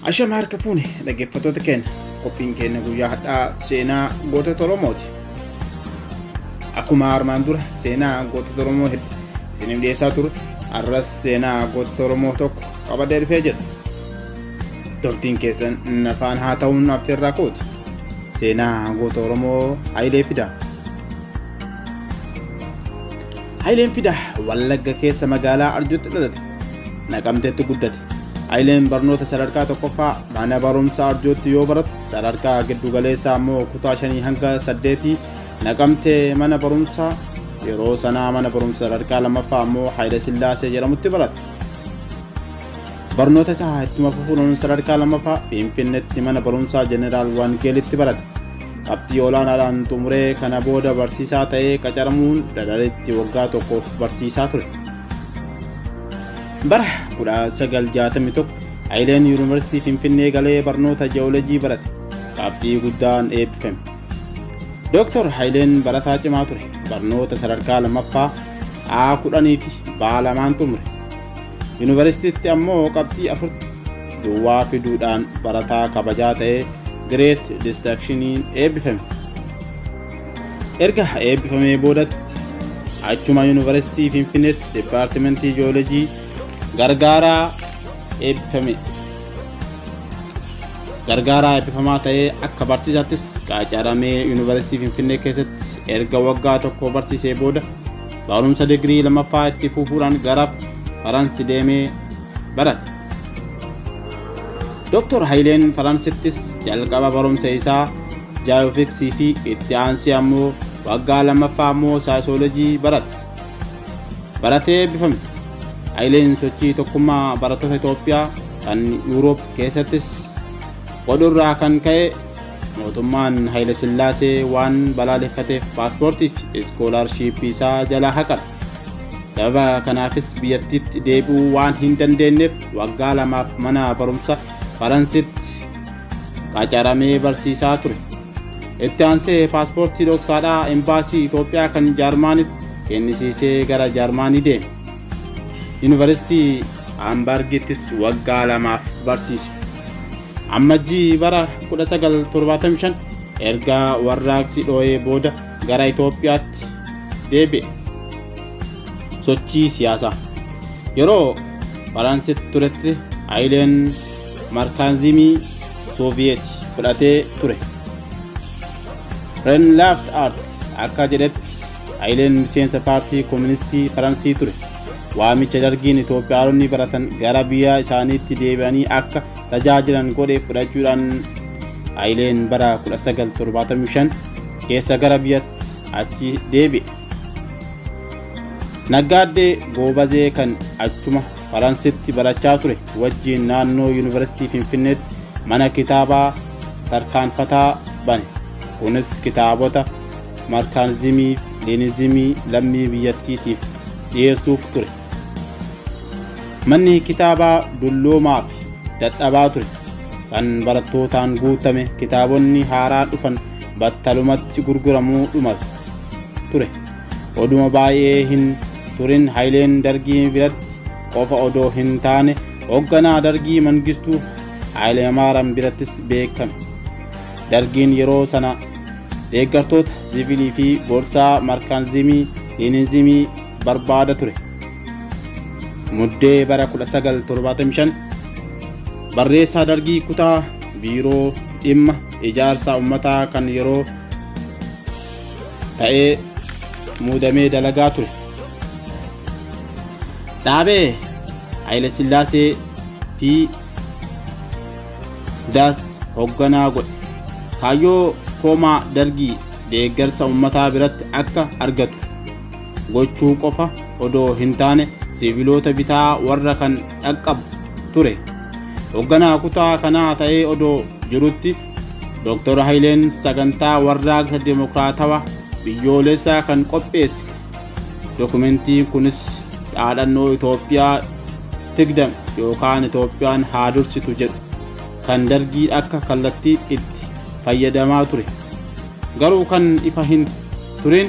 Ashama harka fuune dhaggeeffattoota keenya qophiin keenya guyyaa har'aa seenaa gootota Oromooti. Akkuma armaan dura seenaa gootota Oromoo hedduu isiniif dhiyeessaa ture, har'as seenaa gootota Oromoo tokko qabadee dhufee jira. Turtiin keessan nafaan haa ta'uun affeerraa kooti. Seenaa goota Oromoo Hayilee Fidaa. Hayileen Fidaa Wallagga keessa magaalaa Arjootti dhalate. Naqamteetti guddate. Hayileen barnoota sadarkaa tokkoffaa mana barumsaa Arjootti yoo baratu, sadarkaa giddugaleessaa immoo kutaa 5 hanga 8 Naqamtee mana barumsaa yeroo sanaa mana barumsa sadarkaa lammaffaa immoo Haayile Sillaasee jedhamutti barate. Barnoota isaa ittuma fufuun sadarkaa lammaffaa Finfinneetti mana barumsaa Jeneraal Waangeelitti barate. Qabxii olaanaadhaan xumuree kana booda barsiisaa ta'ee qacaramuun Dadaritti waggaa tokkoof barsiisaa ture. Bara 1961 Hayileen Yuunivarsiitii Finfinnee galee barnoota ji'oolojii barate. Qabxii guddaan eebbifame. Dooktor Hayileen barataa cimaa ture. Barnoota sadarkaa lammaffaa A10 fi B2 xumure. Yuunivarsiitiitti ammoo qabxii 4 duwwaa fiduudhaan barataa kabajaa ta'ee Great Distinctioniin eebbifame. Erga eebbifamee boodatti achuma Yuunivarsiitii Finfinneetti Dipaartimentii Ji'oolojii gargaaraa eebbifame. Gargaaraa eebbifamaa ta'ee akka barsiisaattis qacaramee Yuunivarsiitii Finfinnee keessatti erga waggaa tokko barsiisee booda barumsa digirii lammaffaa itti fufuudhaan gara Faransi deemee barate. Dooktor Hayileen Faransittis jalqaba barumsa isaa jaayofiksii fi itti aansee ammoo waggaa lammaffaa ammoo saayikooloojii barate. Baratee eebbifame. Hayileen sochii tokkummaa barattoota Itoophiyaa kan Yuuroop keessattis godhurraa kan ka'e mootummaan Haayile Sillaasee waan balaaleffateef paaspoortii fi iskoolaarshiippii isaa jalaa haqame. Sababa kanaafis biyyattiitti deebi'uu waan hin dandeenyeef waggaa lamaaf mana barumsa Faransitti qacaramee barsiisaa ture. Itti aansee paaspoortii dhoksaadhaa embaasii Itoophiyaa kan Jaarmaanitti kennisiisee gara Jaarmaanii deeme. Yuunivarsiitii Hamburgittis waggaa lamaaf barsiise. Ammajjii bara 1975 erga warraaqsi dhoo'ee booda gara Itoophiyaatti deebi'e. Sochii siyaasaa. Yeroo Faransitti turetti Hayileen Markaanzimii Sooviyeet fudhatee ture. Renlaft Art akka jedhetti Hayileen miseensa paartii Kooministii Faransii ture. Waamicha dargiin Itoophiyaanonni baratan gara biyya isaaniitti deebi'anii akka tajaajilan godhe fudhachuudhaan Hayileen bara 1975 keessa gara biyyatti achi deebi'e. Naggaadee Goobazee kan achuma Faransitti barachaa ture wajjin naannoo Yuunivarsiitii Finfinneetti mana kitaabaa tarkaanfataa bane. Kunis kitaabota Markaanzimii, Leenizimii lammii biyyattiitiif dhiyeessuuf ture. Manni kitaabaa dulloomaa fi dadhabaa ture. Kan barattootaan guutame kitaabonni haaraan dhufan battalumatti gurguramuu dhumatu ture. Oduma baay'ee hin turin Hayileen Dargii biratti qofa odoo hin taane hoogganaa Dargii Mangistuu Hayilemaariyaam birattis beekame. Dargiin yeroo sana deeggartoota siviilii fi gorsaa Markaanzimii Leenizimii barbaada ture. Muddee bara 1975 barreessaa Dargii kutaa biiroo dhimma ijaarsa uummataa kan yeroo ta'ee muudamee dalagaa ture. Dhaabee Haayile Sillaasee fi Daas hoogganaa godhe. Kaayyoo koomaa Dargii deeggarsa uummataa biratti akka argatu gochuu qofa odoo hin taane siviilota bitaa warra kan dhaqqabu ture. Hoogganaa kutaa kanaa ta'ee odoo jirutti Dooktor Hayileen sagantaa warraaqsa dimokiraatawaa biyyoolessaa kan qopheesse. Dokumentiin kunis dhaadhannoo Itoophiyaa tigdam yookaan Itoophiyaan haa dursitu jedhu kan Dargii akka kallattii itti fayyadamaa ture. Garuu kan ifa hin turin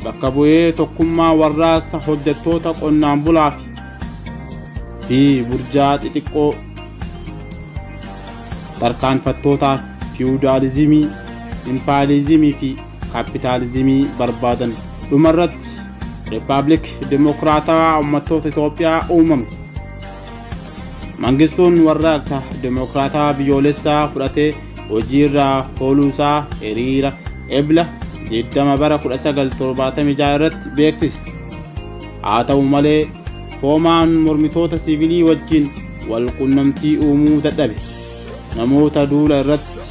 bakka bu'ee tokkummaa warraaqsa hojjettoota qonnaan bulaa fi burjaa xixiqqoo Tarkaanfattoota fiyuudaalizimii, impaalizimii fi kaapitaalizimii barbaadan. Dhumarratti Riippaabilik Dimokiraatawaa Uummattoota Itoophiyaa uumame. Mangistuun warraaqsa dimokiraatawaa biyyoolessaa fudhatee hojiirra ooluusaa hiriira Ebla 20 bara 1976 irratti beeksise. Haa ta'u malee Koomaan mormitoota siivilii wajjin wal qunnamtii uumuu dadhabe. Namoota duula irratti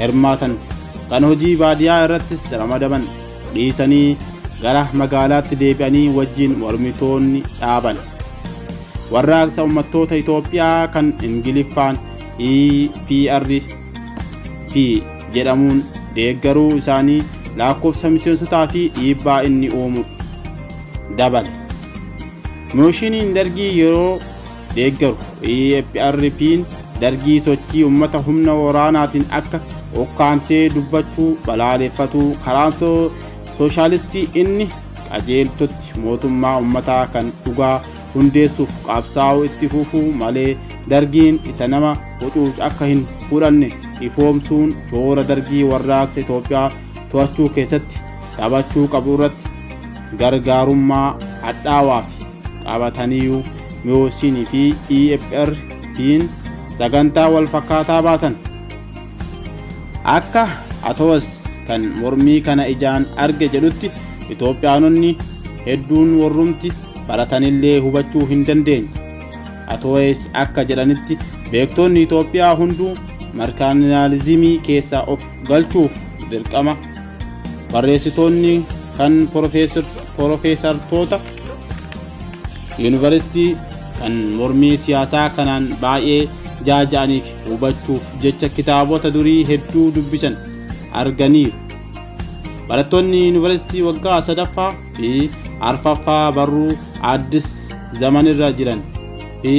hirmaatan kan hojii baadiyyaa irrattis ramadaman dhiisanii gara magaalaatti deebi'anii wajjin mormitoonni dhaaban. Warraaqsa uummattoota Itoophiyaa kan Ingiliffaan EPRP jedhamuun deeggaruu isaanii lakkoofsa miseensotaa fi dhiibbaa inni uumu dabale. Mooshiiniin dargii yeroo deeggaru EPRP'n dargii sochii uummata humna waraanaatiin akka ukkaamsee dubbachuu balaaleffatu karaan sooshaalistii inni qajeeltotti mootummaa uummataa kan dhugaa hundeessuuf qabsaa'uu itti fufuu malee dargiin isa nama hucuuc akka hin fudhanne ifoomsuun shoora dargii warraaqsa Itoophiyaa to'achuu keessatti taphachuu qabu irratti gargaarummaa hadhaawaa fi qabataniiru. Mooshinii fi EPRP'n sagantaa wal fakkaataa baasan. Akka Atoos kan mormii kana ijaan arge jedhutti Itoophiyaanonni hedduun warrumti baratanillee hubachuu hin dandeenye. Atoos akka jedhanitti beektonni Itoophiyaa hunduu markaanaalizimii keessaa of galchuuf dirqama. Barreessitoonni kan piroofeesartoota yuunivarsiitii kan mormii siyaasaa kanaan baay'ee jaaja'aniif hubachuuf jecha kitaabota durii hedduu dubbisan arganiiru. Barattoonni yuunivarsiitii waggaa sadaffaa fi arfaffaa barruu Addis Zamanirra jiran fi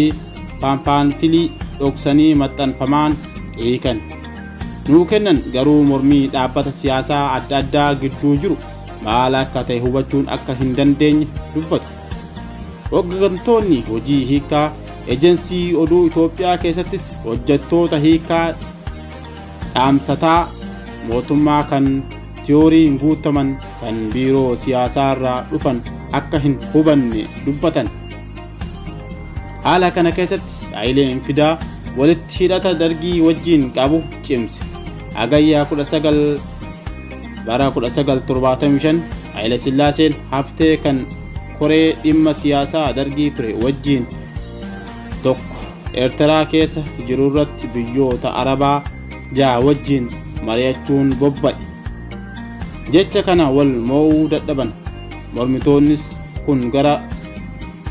pampaanfilii dhoksanii maxxanfamaan hiikan. Nuu kennan garuu mormii dhaabbata siyaasaa adda addaa gidduu jiru maal akka ta'e hubachuun akka hin dandeenye dubbatu. Hoggantoonni hojii hiikaa ejensii oduu Itoophiyaa keessattis hojjettoota hiikaa dhaamsataa mootummaa kan tiyooriin guutaman kan biiroo siyaasaa irraa dhufan akka hin hubanne dubbatan. Haala kana keessatti Hayileen Fidaa walitti hidhata dargii wajjin qabu cimse. Hagayya 19 bara 1975 Haayile Sillaaseen haftee kan koree dhimma siyaasaa dargii ture wajjin tokko Eertiraa keessa jiru irratti biyyoota Arabaa jaha wajjin mari'achuun bobba'e. Jecha kana wal moo'uu dadhaban. Mormitoonnis kun gara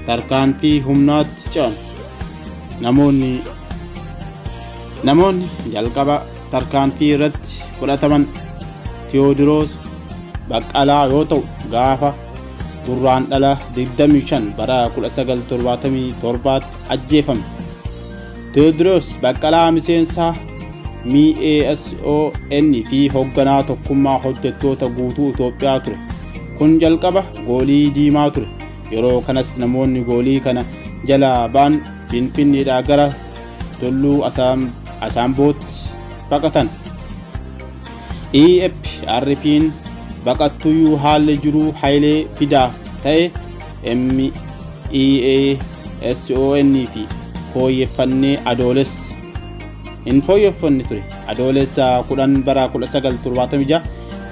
tarkaanfii humnaatti ce'an. Namoonni jalqaba tarkaanfii irratti fudhataman Tewoodiroos Baqqalaa yoo ta'u gaafa Gurraandhala 25 bara 1977 ajjeefame. Tewoodiroos Baqqalaa miseensa MEASON fi hoogganaa tokkummaa hojjettoota guutuu Itoophiyaa ture. Kun jalqaba goolii diimaa ture. Yeroo kanas namoonni goolii kana jalaa ba'an Finfinneedhaa gara Tulluu Asaambootti baqatan. EPRP'n baqattuyyuu haalli jiruu Hayilee Fidaaf ta'e MEASON fi fooyyeffannee adoolessa hin fooyyeffanne ture. Adoolessa 10 bara 1976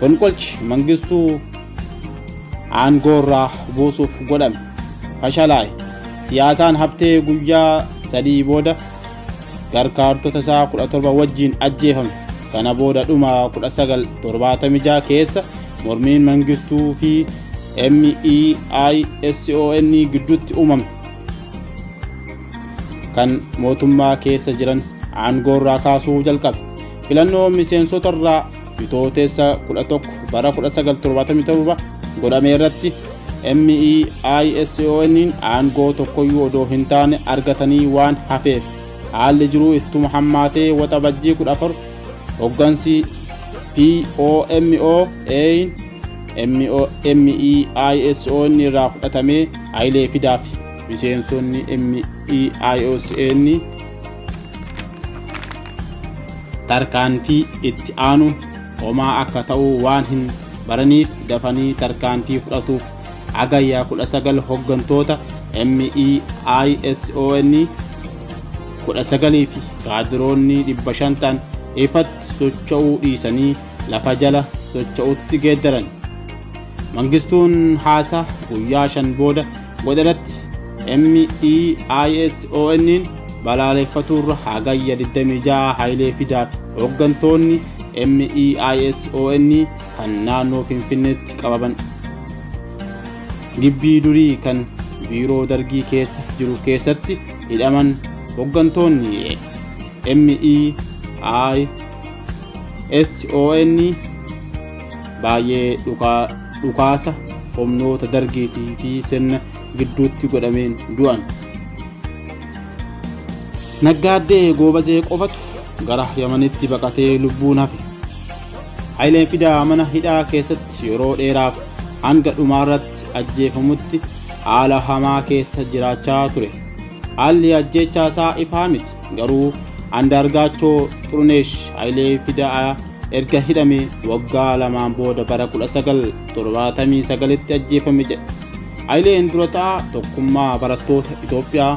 fonqolchi Mangistuu aangoorraa buusuuf godhame fashalaa'e. Siyaasaan haftee guyyaa 3 booda gargaartota isaa 17 wajjin ajjeefame. Kana booda dhuma 1976 keessa mormiin Mangistuu fi MEISON gidduutti uumame. Kan mootummaa keessa jiran aangoorraa kaasuu jalqabe. Filannoo miseensota irraa Bitootessa 11 bara 1977 godhame irratti MEISON aangoo tokkoyyuu odoo hin taane argatanii waan hafeef haalli jiruu ittuma hammaatee waxabajjii 14 hoggansi POMO MEISON irraa fudhatamee Hayilee Fidaa fi miseensonni MEISON Tarkaanfii itti aanu homaa akka ta'u waan hin baraniif dafanii tarkaanfii fudhatuuf Hagayya 19 hooggantoota MEISON 19 fi kaadiroonni 500 ta'an ifatti socho'uu dhiisanii lafa jala socho'utti geeddaran. Mangistuun haasaa guyyaa 5 booda godharatti MEISON balaaleffaturra Hagayya 26 Hayilee Fidaa fi hooggantoonni MEISON kan naannoo Finfinneetti qabaman gibbii durii kan biiroo dargii keessa jiru keessatti hidhaman. Hooggantoonni MEISON baay'ee dhukaasa humnoota dargiitii fi sirna gidduutti godhameen du'an. Naggaaddee Goobazee qofatu gara Yamanitti baqatee lubbuun hafe. Hayileen Fidaa mana hidhaa keessatti yeroo dheeraaf hanga dhumaarratti ajjeefamutti haala hamaa keessa jiraachaa ture. Haalli ajjeechaa isaa ifaa miti, garuu Andaargaachoo Xuruneesh Hayilee Fidaa erga hidhame waggaa 2 booda bara 1979tti ajjeefame jedhe. Hayileen dura ta'aa tokkummaa barattoota Itoophiyaa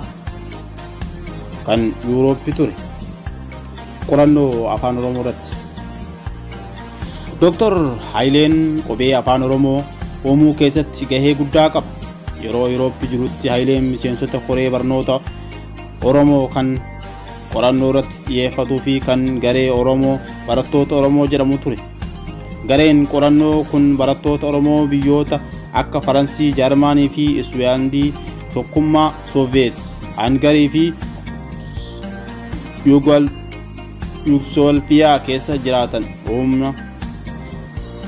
kan Yuurooppi ture. Qorannoo Afaan Oromoo irratti Dr. Hayileen qubee Afaan Oromoo uumuu keessatti gahee guddaa qaba. Yeroo Yuurooppi jirutti Hayileen miseensota koree barnoota Oromoo kan qorannoo irratti xiyyeeffatuu fi kan garee Oromoo barattoota Oromoo jedhamu ture. Gareen qorannoo kun barattoota Oromoo biyyoota akka Faransii, Jaarmaanii fi Iswiyaandii, Tokkummaa Sooviyeet, Hangarii fi Yugoslaaviyaa keessa jiraatan humna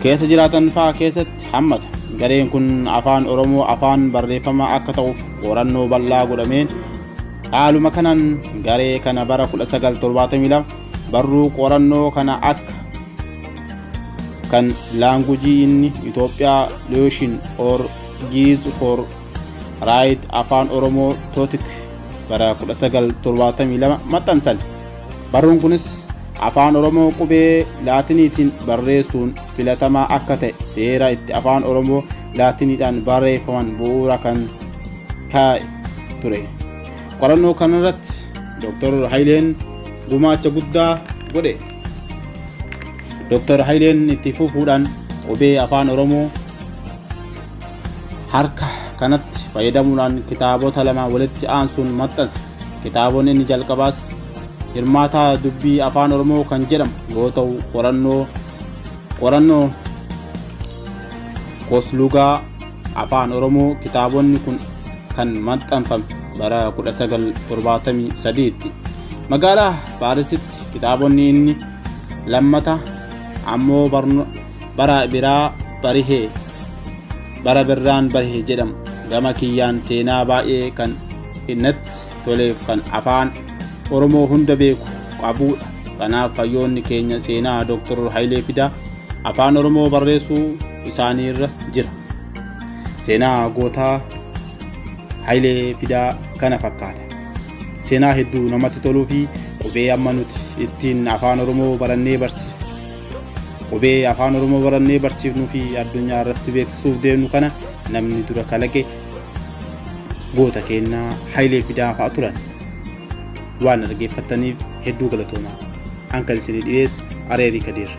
keessa jiraatan fa'aa keessatti hammata. Gareen kun Afaan Oromoo afaan barreeffamaa akka ta'uuf qorannoo bal'aa godhameen haaluma kanaan garee kana bara 1972 barruu qorannoo kana akka kan laangujii inni Itoophiyaa Leoshin or Giz for Right Afaan Oromoo Totik bara 1972 maxxansan. Barruun kunis Afaan Oromoo qubee Laatiniitiin barreessuun filatamaa akka ta'e seera itti Afaan Oromoo Laatiniidhaan barreeffaman bu'uura kan kaa'e ture. Qorannoo kanarratti Dr. Hayileen gumaacha guddaa godhe. Dr. Hayileen itti fufuudhaan qubee Afaan Oromoo harka kanatti fayyadamuudhaan kitaabota 2 walitti aansuun maxxanse. Kitaabonni inni jalqabaas Hirmaataa Dubbii Afaan Oromoo kan jedhamu yoo ta'u qorannoo koslugaa Afaan Oromoo kitaabonni kun kan maxxanfame bara 1973tti. Magaalaa Paarisitti kitaabonni inni lammata ammoo bara birraan barihee jedhamu gama kiyyaan seenaa baay'ee kan innatti toleef kan afaan Oromoo hunda beeku qabudha. Kanaaf hayyoonni keenya seenaa Dr. Hayilee Fidaa Afaan Oromoo barreessuu isaaniirra jira. Seenaa gootaa Hayilee Fidaa kana fakkaata. Seenaa hedduu namatti toluu fi qubee amma nuti ittiin Afaan Oromoo barannee barsiifnu. Qubee Afaan Oromoo barannee barsiifnuu fi addunyaa irratti beeksisuuf deemnu kana namni dura kalaqe goota keenyaa Hayilee Fidaa fa'a turan. Waan dhaggeeffattaniif hedduu galatoomaa. An kan isinii dhiyeesse Areerii Kadiir.